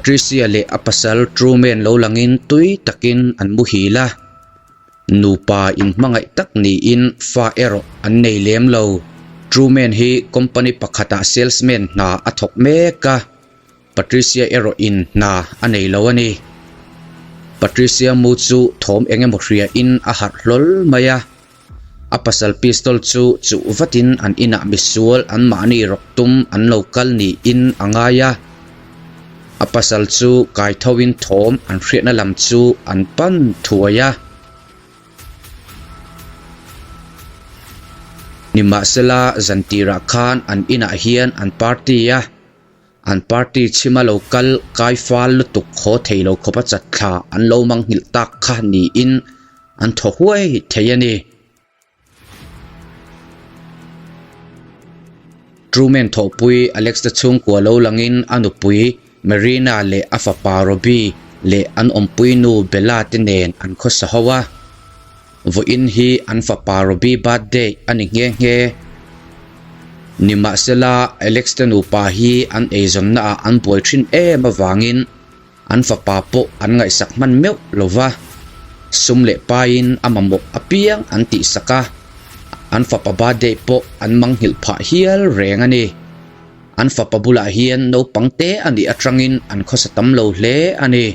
Patricia leh a pasal Truman lo langin tui takin an muhil a. Nupa inhmangaih tak niin fa erawh an nei lem lo. Truman hi company pakhatah salesman hna a thawk mek a. Patricia erawh in hna a nei lo a ni. Patricia mu chu thawm eng emaw hria in a harh hlawl mai a. A pasal pistol chu chuh vatin an inah misual an mahni rawk tum an lo kal niin a ngai a. A pasal chu kai tho in thawm an hriatna lam chu an pan thuai a. Nimahsela zantirah khan an inah hian an party a. An party chhima lo kal kai fal lutuk haw thei lo khawpa chatthla an lo mang nghilh tak kha niin an thaw huai thei a ni. Truman thawhpui Alex te chhungkua lo langin a nupui Marina leh a fapa Robbie leh an awmpui nu Bella te nen an khawsa ho a. Vawiin hi an fapa Robbie birthday a ni nghe nghe. Nimahsela, Alex te nupa hi an eizawnna ah an buai thin em avangin an fapa pawh an ngaihsak hman meuh lo va, sum leh paiin a mamawh apiang an tihsak a, an fapa birthday pawh an mangnghilh phah hial reng a ni. An fapa bulah hian naupang te a nih atangin an khawsa tam lo hle a ni.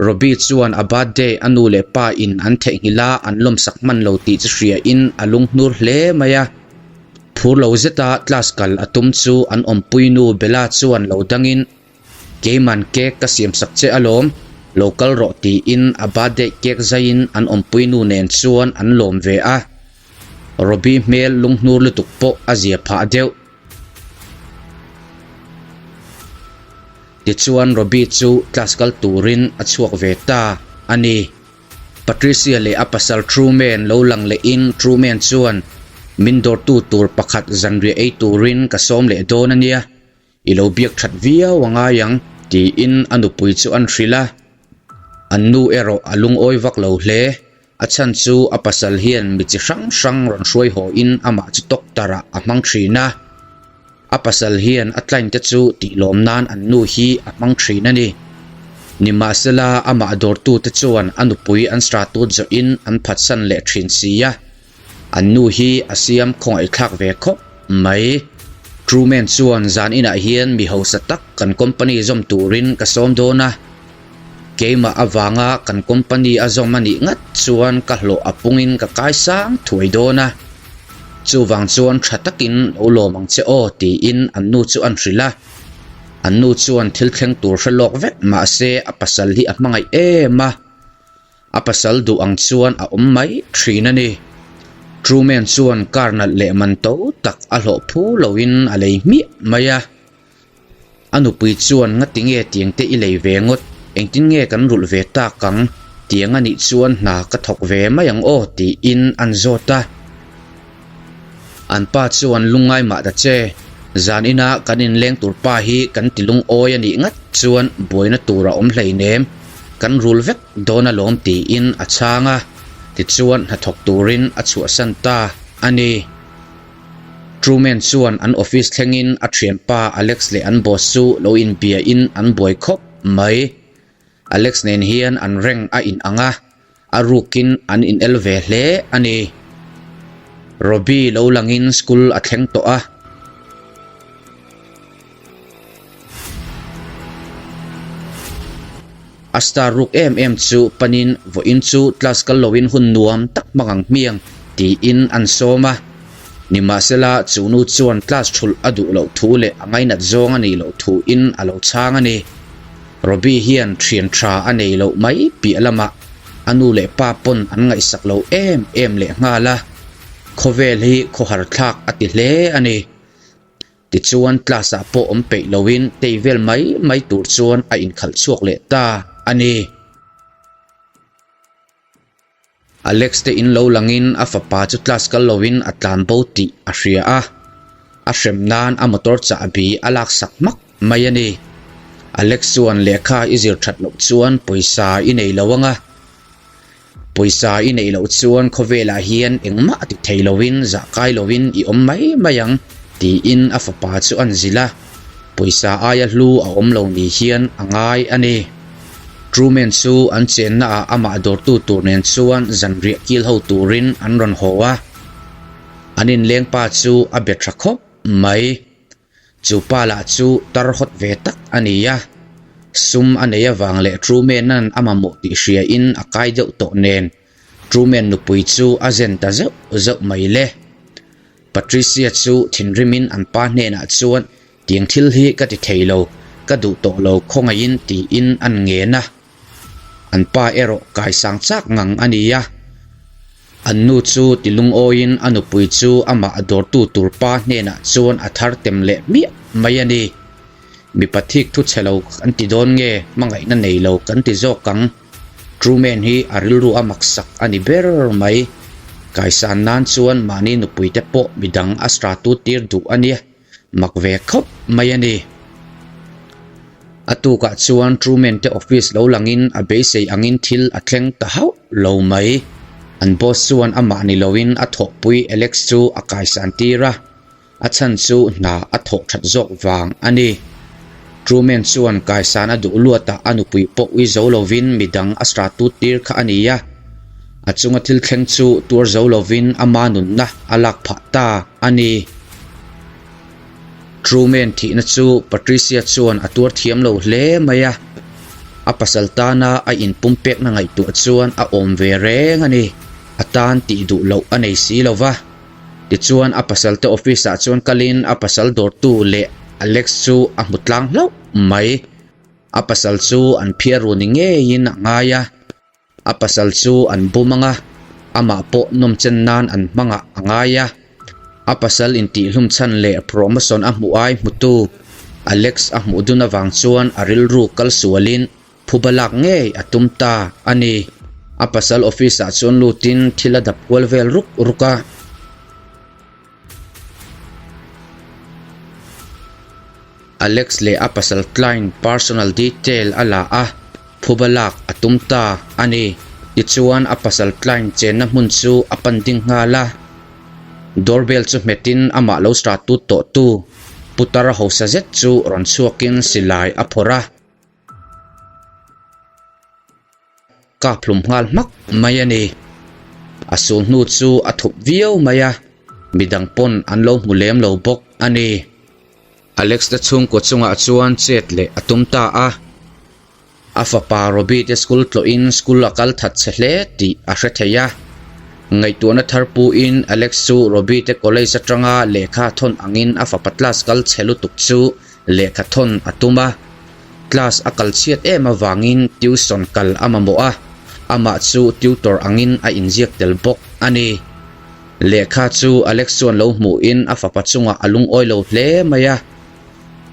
Robbie chuan a birthday a nu leh pa in an theihnghilh a, an lawmsak hman lo tih chu hria in a lunghnur hle mai a. Phur lo zeta class kal a tum chu an awmpui nu Bella chuan lo dangin, Keiman cake ka siamsak che alawm, lo kal rawh tiin a birthday cake zaiin an awmpui nu nen chuan an lawm ve a. Robbie hmel lunghnur lutuk pawh a zia phah deuh. Tichuan Robbie chu class kal turin a chhuak ve ta a ni. Patricia leh a pasal Truman lo lang lehin Truman chuan min dawrtu tur pakhat zanriah ei turin ka sawm leh dawn a nia, i lo biak that viau a ngai ang tiin a nupui chu an hrilh a. An nu erawh a lungawi vak lo hle. A chhan chu a pasal hian mi chi hrang hrang rawn hruai haw in amah chu doctor ah a hmang thin a. A pasal hian a client te chu tih lawm nan an nu hi a hmang thin a ni. Nimahsela amah dawrtu te chuan a nupui an stratut zawh in an phatsan leh thin si a. An nu hi a siam khawngaihthlak ve khawp mai. Truman chuan zan inah hian mi hausa tak kan company zawm turin ka sawm dawn a. Keimah avanga kan company a zawm a nih ngat chuan ka hlawh a pungin ka kaisang thuai dawn a. Chuvang chuan tha takin lo lawm ang che aw tiin an nu chu an hrilh a. An nu chuan thil thleng tur hre lawk vek mahse a pasal hi a hmangaih em a. A pasal duh ang chuan a awm mai thin a ni. Truman chuan car nalh leh man to tak a hlawh phu loin a lei hmiah mai a. A nupui chuan ngati nge tiang te i lei ve ngawt, engtin nge kan rulh ve tak ang, tiang a nih chuan hna ka thawk ve mai ang aw tiin an zawt a. An pa chuan lungngai mah ta che, zan ina kan inleng tur pa hi kan ti lungawi a nih ngat chuan buaina tur a awm hleinem, kan rul vek dawn alawm tiin a chhang a, tichuan hnathawk turin a chhuahsan ta a ni. Truman chuan an office thlengin a thianpa Alex leh an boss chu lo inbiain an buai khawp mai. Alex nen hian an rank a in ang a, a rukin an inel ve hle a ni. Robbie lo langin school a thleng tawh a. A star ruk em em chu panin vawiin chu class kal loin hun nuam tak hmang ang hmiang tiin an sawm a. Nimahsela chu nu chuan class thulh a duh loh thu leh a ngainat zawng a nih loh thuin a lo chhang a ni. Robbie hian thian tha a nei loh mai piah lamah a nu leh pa pawn an ngaihsak lo em em leh nghal a, khawvel hi khawhar thlak a ti hle a ni. Tichuan class ah pawh awm peih loin tei vel mai mai tur chuan a inkhalh chhuak leh ta a ni. Alex te in lo langin a fapa chu class kal loin a tlan bo tih a hria a, a hrem nan a motor chahbi a laksak hmak mai a ni. Alex chuan lehkha i zir that loh chuan pawisa i nei lo ang a, Pawisa i neih loh chuan khawvelah hian engmah ti thei loin zah kai loin i awm mai mai ang, tiin a fapa chu an zilh a. Pawisa aia hlu a awm lo ni hian a ngai a ni. Truman chu an chennaah amah dawrtu tur nen chuan zanriah kil ho turin an rawn haw a. An inlengpa chu a be tha khawp mai. Chu pa lah chu tar hawt ve tak a ni a. Sum a nei avang leh Truman-a'n a mamawh tih hriain a kai deuh tawh nen Truman nupui chu a zen ta zeuh zeuh mai le. Patricia chu thinrimin an pa hnenah chuan Tiang thil hi ka ti thei lo, ka duh tawh lo khawngaihin tiin an ngen a. An pa erawh kaisang chak ngang a ni a. An nu chu ti lungawiin a nupui chu amah dawrtu tur pa hnenah chuan a thar tem leh hmiah mai a ni. Mipa thik thu chhe lo kan ti dawn nge hmangaihna nei lo kan ti zawk ang. Truman hi a rilru a maksak a ni ber mai. Kaisan nan chuan mahni nupuite pawh midang a sratu tir duh a nia. Mak ve khawp mai a ni. A tukah chuan Truman te office lo langin a beisei angin thil a thleng ta hauh lo mai. An boss chuan amah ni loin a thawhpui Alex chu a kaisan tir a, a chhan chu hna a thawh that zawk vang a ni. Truman chuan kaisan a duh luatah a nupui pawh ui zo lovin midang a sratu tir kha a ni a. A chunga thil thleng chu tuar zo lovin ama nunna a lak phah ta a ni. Truman thihna chu Patricia chuan a tuar thiam lo hle mai a, a pasal tana a inpumpekna ngaihtuah chuan a awm ve reng a ni. A tan tih duh loh a nei si lo va. Tichuan a pasalte office ah chuan kalin a pasal dawrtu leh Alex chu a hmu tlang hlauh mai. A pasal chu an phiar ru ni ngeiin a ngai a. A pasal chu an bum ang a, amah pawh nawmchen nan an hmangah a ngai a. A pasal intihhlum chhan leh promotion a hmuh ai hmutu Alex a hmuh dun avang chuan a rilru kal sualin phuba lak ngei a tum ta a ni. A pasal office ah chuan lutin thil a dap kual vel ruk ruk a. Alex leh a pasal client personal detail a la a, phuba lak a tum ta a ni. Tichuan a pasal client chenna hmun chu a pan ding nghal a. Doorbell chu hmetin amah lo start tut tawhtu putar hausa zet chu rawn chhuakin silai a phawrh a. Ka phlum nghal hmak mai a ni. A sul hnu chu a thup viau mai a, midang pawn an lo hmu lem lo bawk a ni. Alex te chhungkaw chungah chuan chet leh a tum ta a. A fapa Robbie te school tlawhin school a kal that che hle tih a hre thei a. Ngaihtuahna thar puin Alex chu Robbie te college atanga lehkha thawn angin a fapa class kal chhe lutuk chu lehkha thawn a tum a. Class a kal chhiat em avangin tuition kal a mamawh a, amah chu tutor angin a inziak tel bawk a ni. Lehkha chu Alex chuan lo hmuhin a fapa chungah a lungawi lo hle mai a.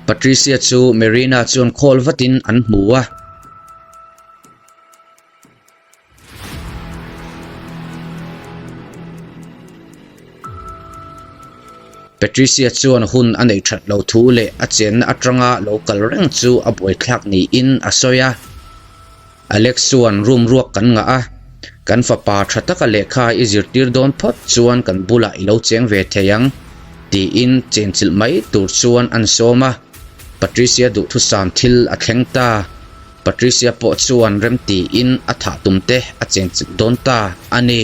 Patricia chu Marina chuan call vatin an hmu a. Patricia chuan hun a neih that loh thu leh a chenna atanga lo kal reng chu a buaithlak niin a sawi a. Alex chuan room ruak kan ngah a, kan fapa tha taka lehkha i zirtir dawn phawt chuan kan bulah i lo cheng ve thei ang tiin chenchilh mai tur chuan an sawm a. Patricia duhthusam thil a thleng ta. Patricia pawh chuan remtiin a thah tum te a chenchilh dawn ta a ni.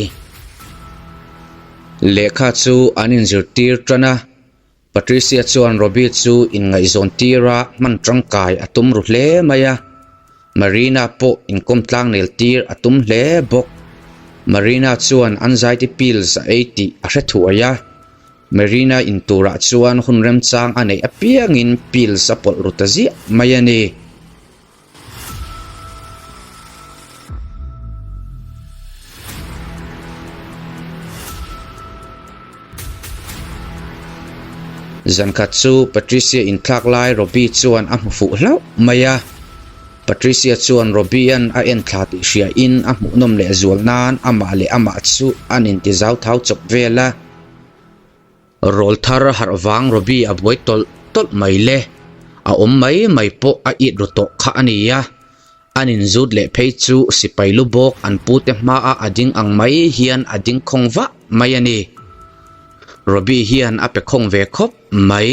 Lehkha chu an inzirtir tan a, Patricia chuan Robbie chu inngaihzawn tira hman tangkai a tum ru hle mai a, Marina pawh inkawm tlang nel tir a tum hle bawk. Marina chuan anxiety pills a ei tih a hre thuai a, Marina inturah chuan hun remchang a neih apiangin pills a pawlh ru ta ziah mai a ni. Zankhat chu Patricia inthlak lai Robbie chuan a hmu fuh hlauh mai a. Patricia chuan Robbie-a'n a enthla tih hriain a hmuhnawm lehzual nan amah leh amah chu an intizauthau chawp vel a. Rawl thar harh vang Robbie a buai tawlh tawlh mai le. A awm mai mai pawh a it ru tawh kha a nia. An inzut leh phei chu sipai lu bawk an pute hmaah a ding ang mai hian a ding khawng vah mai a ni. Robbie hian a pe khawng ve khawp mai.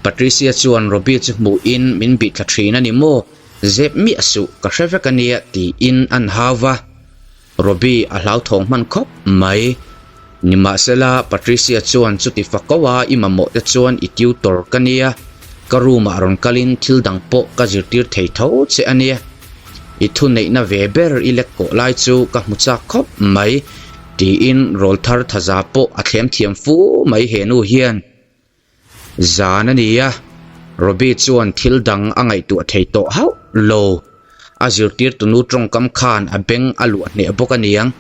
Patricia chuan Robbie chu hmuhin min bih thla thin a ni maw? Zep miah suh, ka hre vek a nia tiin an hau va. Robbie a hlauthawng hman khawp mai. Nimahsela, Patricia chuan chuti fako a i mamawh te chuan i tutor ka nia, ka room ah rawn kalin thil dang pawh ka zirtir thei tho che a nia. I thuneihna ve ber i lek kawh lai chu ka hmu chak khawp mai tiin rawlthar thaza pawh a thlem thiam fu mai he nu hian. Zan a ni a, Robbie chuan thil dang a ngaihtuah thei tawh hauh lo. A zirtirtunu tawngkam khan a beng a luah hneh bawk a niang.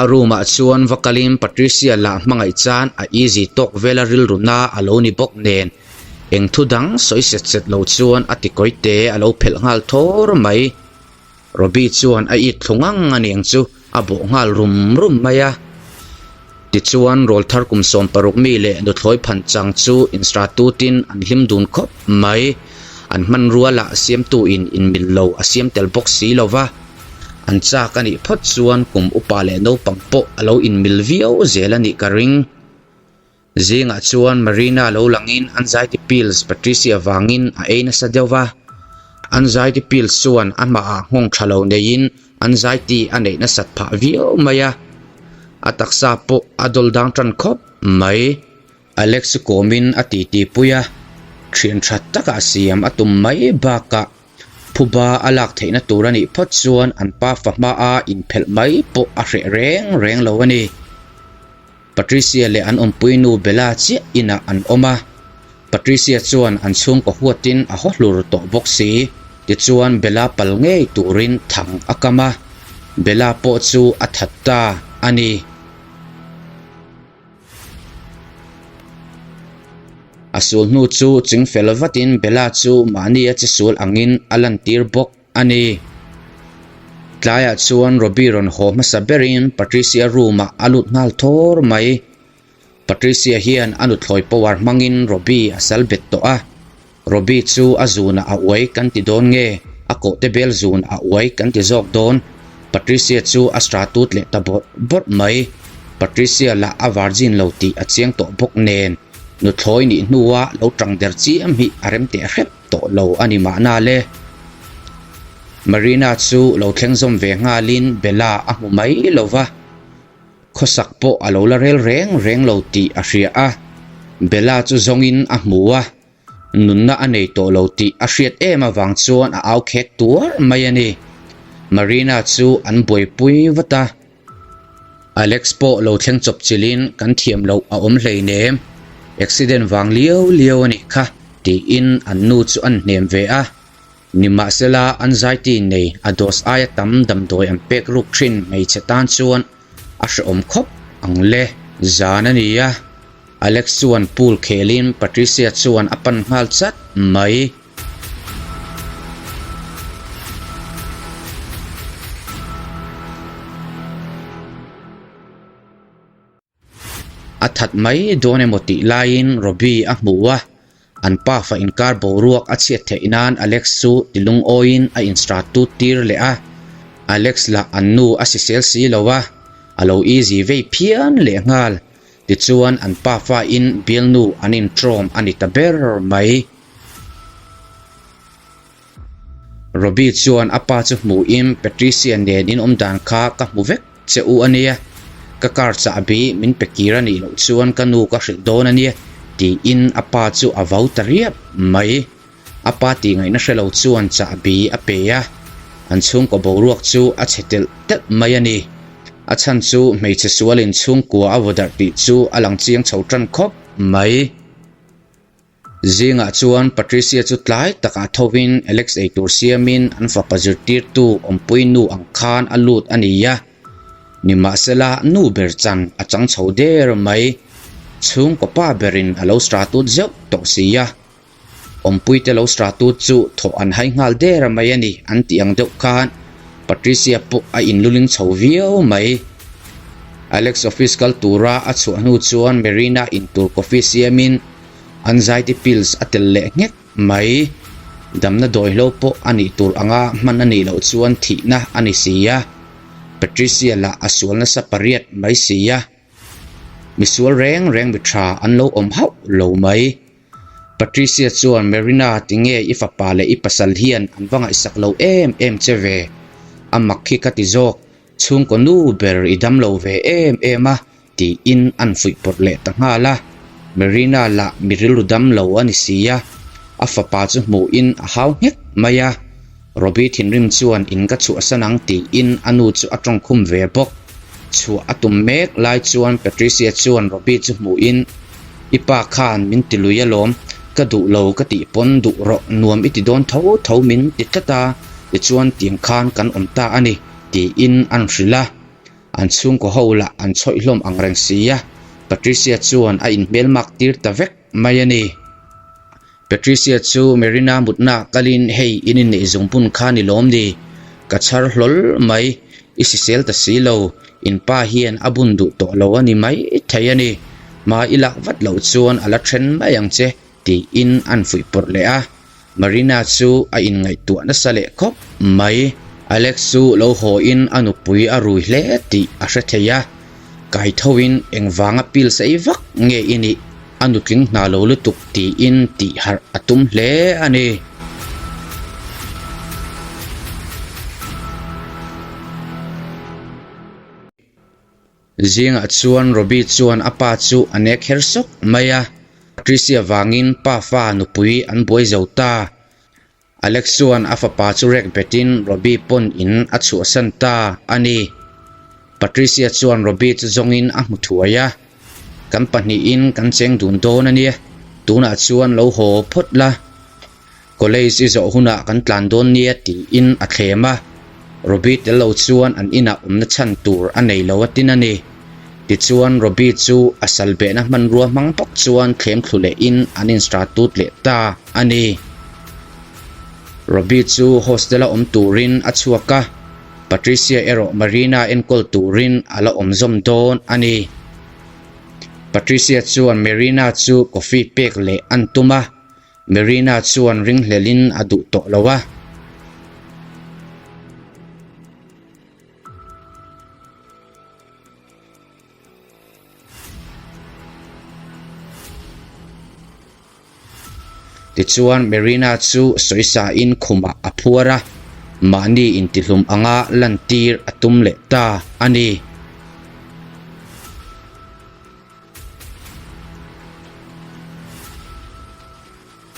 A room ah chuan va kalin Patricia lah hmangaih chan a easy tawk vela rilru na a lo ni bawk nen eng thu dang sawi set set lo chuan a tikawi te a lo phelh nghal thawr mai. Robbie chuan a it thlu ngang a niang chu a bawh nghal rum rum mai a. Tichuan rawlthar kum 16 mi leh nuthlawi phan chang chu instratutin an hlim dun khawp mai. An hmanrua lah siamtu in inmil lo a siam tel bawk si lo va. An chak a nih phawt chuan kum upa leh naupang pawh a lo inmil viau zel a nih ka ring. Zingah chuan Marina lo langin anxiety pills Patricia vangin a ei nasa deuh va. Anxiety pills chuan amahah nghawng tha lo neiin anxiety a neih nasat phah viau mai a. A taksa pawh a dawl dang tan khawp mai. Alex chu kawmin a titi pui a, thian tha takah siam a tum mai bakah phuba a lak theihna tur a nih phawt chuan an pafa hmaa inphelh mai pawh a hreh reng reng lo a ni. Patricia leh an awmpui nu Bella chiah inah an awm a, Patricia chuan an chhungkaw huatin a haw hlur tawh bawk si. Tichuan Bella pal ngei turin thang a kam a, Bella pawh chu a that ta a ni. A sul hnu chu chingfel vatin Bella chu mahni a chesual angin a lantir bawk. A ni. Tlaiah chuan Robbie rawn haw hmasa berin Patricia room ah a lut nghal thawr mai. Patricia hian a nuthlawi power hmangin Robbie a sal bet tawh a. Robbie chu a zunah a uai kan ti dawn nge, a kawhte bel zun a uai kan ti zawk dawn. Patricia chu a stratut leh ta bawrh bawrh mai. Patricia lah a virgin lo tih a chiang tawh bawk nen, nuthlawi nih hnua lo tang der chiam hi a rem teh hrep. Tawh lo a ni mahna le. Marina chu lo thleng zawm ve nghalin Bella a hmu mai lo va, khawsak pawh a lo la rel reng reng lo tih a hria a. Bella chu zawngin a hmu a, nunna a nei tawh lo tih a hriat em avang chuan a au khek tuar mai a ni. Marina chu an buaipui vat a. Alex pawh lo thleng chawp chilhin kan thiam loh a awm hleinem, accident vang liau liau a nih kha tiin an nu chu an hnem ve a. Nimahsela anxiety nei a dose aia tam damdawi an pek ruk thin hmeichhe tan chuan a hrehawm khawp ang le. Zan a ni a, Alex chuan pool khelin Patricia chuan a pan nghal chat mai. A that mai dawn emaw tih laiin Robbie a hmu a, an pafa inkar boruak a chhiat theih nan Alex chu ti lungawiin a instrat tut tir leh a. Alex lah an nu a sisel si lo a, a lo easy vei phian lehnghal. Tichuan an pafa in bialnu an intrawm a ni ta ber mai. Robbie chuan a pa chu hmuhin Patricia nen in awm dan kha ka hmu vek che u a nia, ka car chahbi min pe kir a nih loh chuan ka nu ka hrilh dawn a nia tiin a pa chu a vau ta riap mai. A pa tih ngaihna hre lo chuan chahbi a pe a, an chhungkaw boruak chu a chhe telh telh mai a ni. A chhan chu hmeichhe sualin chhungkua a vaw darh tih chu a lang chiang chho tan khawp mai. Zingah chuan Patricia chu tlai takah thovin Alex eitur siamin an fapa zirtirtu awmpui nu ang khan a lut a ni a. Nimahsela nu ber chan a chang chho der mai. Chhungkaw pa berin a lo stratut zeuh tawh si a. Awmpuite lo stratut chu thawh an hai nghal der mai a ni an tih ang deuh khan Patricia pawh a inluling chho viau mai. Alex office kal tura a chhuah hnu chuan Marina intur coffee siamin anxiety pills a tel leh nghek mai. Damna dawihlo pawh a nih tur anga hman a nih loh chuan thihna a ni si a. Patricia lah a sual nasa pariat mai si a. Misual reng reng mi tha an lo awm hauh lo mai. Patricia chuan Marina tinge i fapa leh i pasal hian an va ngaihsak lo em em che ve? A mak hi ka ti zawk, chhungkaw nu ber i dam lo ve em em a tiin an fuih pawrh leh ta nghal a. Marina lah mi rilru dam lo a ni si a, a fapa chu hmuhin a hau nghek mai a. Robbie thinrim chuan in ka chhuahsan ang tiin a nu chu a tawngkhum ve bawk. Chhuah a tum mek lai chuan Patricia chuan Robbie chu hmuhin, I pa khan min ti lui alawm, ka duh lo ka tih pawn duh rawh nuam i ti dawn tho tho min ti tlat a, tichuan tiang khan kan awm ta a ni tiin an hrilh a. An chhungkaw ho lah an chhawih hlawm ang reng si a, Patricia chuan a inhmelmak tir ta vek mai a ni. Patricia chu Marina mutna kalin hei in inneih zungbun kha ni lawm ni? Ka chhar hlawl mai, i sisel ta si lo, in pa hian a bun duh tawh lo a ni mai thei a ni. Hma i lak vat loh chuan a la then mai ang che tiin an fuih pawrh leh a. Marina chu a inngaihtuah nasa leh khawp mai. Alex chu lo haw in a nupui a rui hle tih a hre thei a, kaitho in engvanga pil sei vak nge i nih? A nutling hna lo lutuk tiin tih harh a tum hle a ni. Zingah chuan Robbie chuan a pa chu a nek her sawk mai a, Patricia vangin pa fa nupui an buai zo ta. Alex chuan a fapa chu rek betin Robbie pawn in a chhuahsan ta a ni. Patricia chuan Robbie chu zawngin a hmu thuai a, Kan pahnihin kan cheng dun dawn a nia, tunah chuan lo haw phawt la. College i zawh hunah kan tlan dawn nia tiin a thlem a. Robbie tel lo chuan an inah awmna chhan tur a nei lo a tin a ni. Tichuan Robbie chu a sal behna hmanrua hmang bawk chuan thlem thlu lehin an instratut leh ta a ni. Robbie chu hostel-a awm turin a chhuak a, Patricia erawh Marina enkawl turin a la awm zawm dawn a ni. Patricia chuan Marina chu coffee pek leh an tum a, Marina chuan ringhlelin a duh tawh lo a. Tichuan Marina chu sawisain khumah a phuar a, mahni intihlum anga lantir a tum leh ta a ni.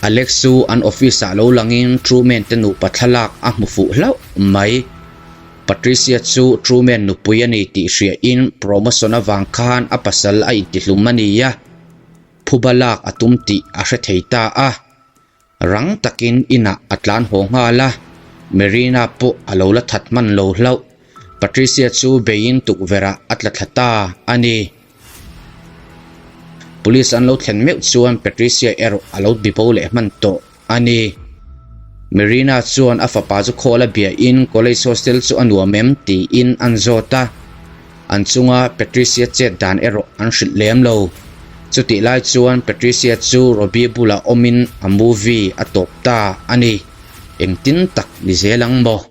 Alex chu an office ah lo langin Truman te nupa thlalak a hmu fuh hlauh mai. Patricia chu Truman nupui a ni tih hriain promotion avang khan a pasal a intihlum a ni a, phuba lak a tum tih a hre thei ta a. Rang takin inah a tlan haw nghal a, Marina pawh a lo la that hman lo hlauh. Patricia chu beiin tukverh ah a tla thla ta a ni. Police an lo thlen meuh chuan Patricia erawh a lo bibo leh hman tawh a ni. Marina chuan a fapa chu khawl a biahin college hostel chu a nuam em tiin an zawt a. An chunga Patricia chet dan erawh an hrilh lem lo. Chutih lai chuan Patricia chu Robbie bulah awmin a movie a tawp ta a ni. Engtin tak ni zel ang maw?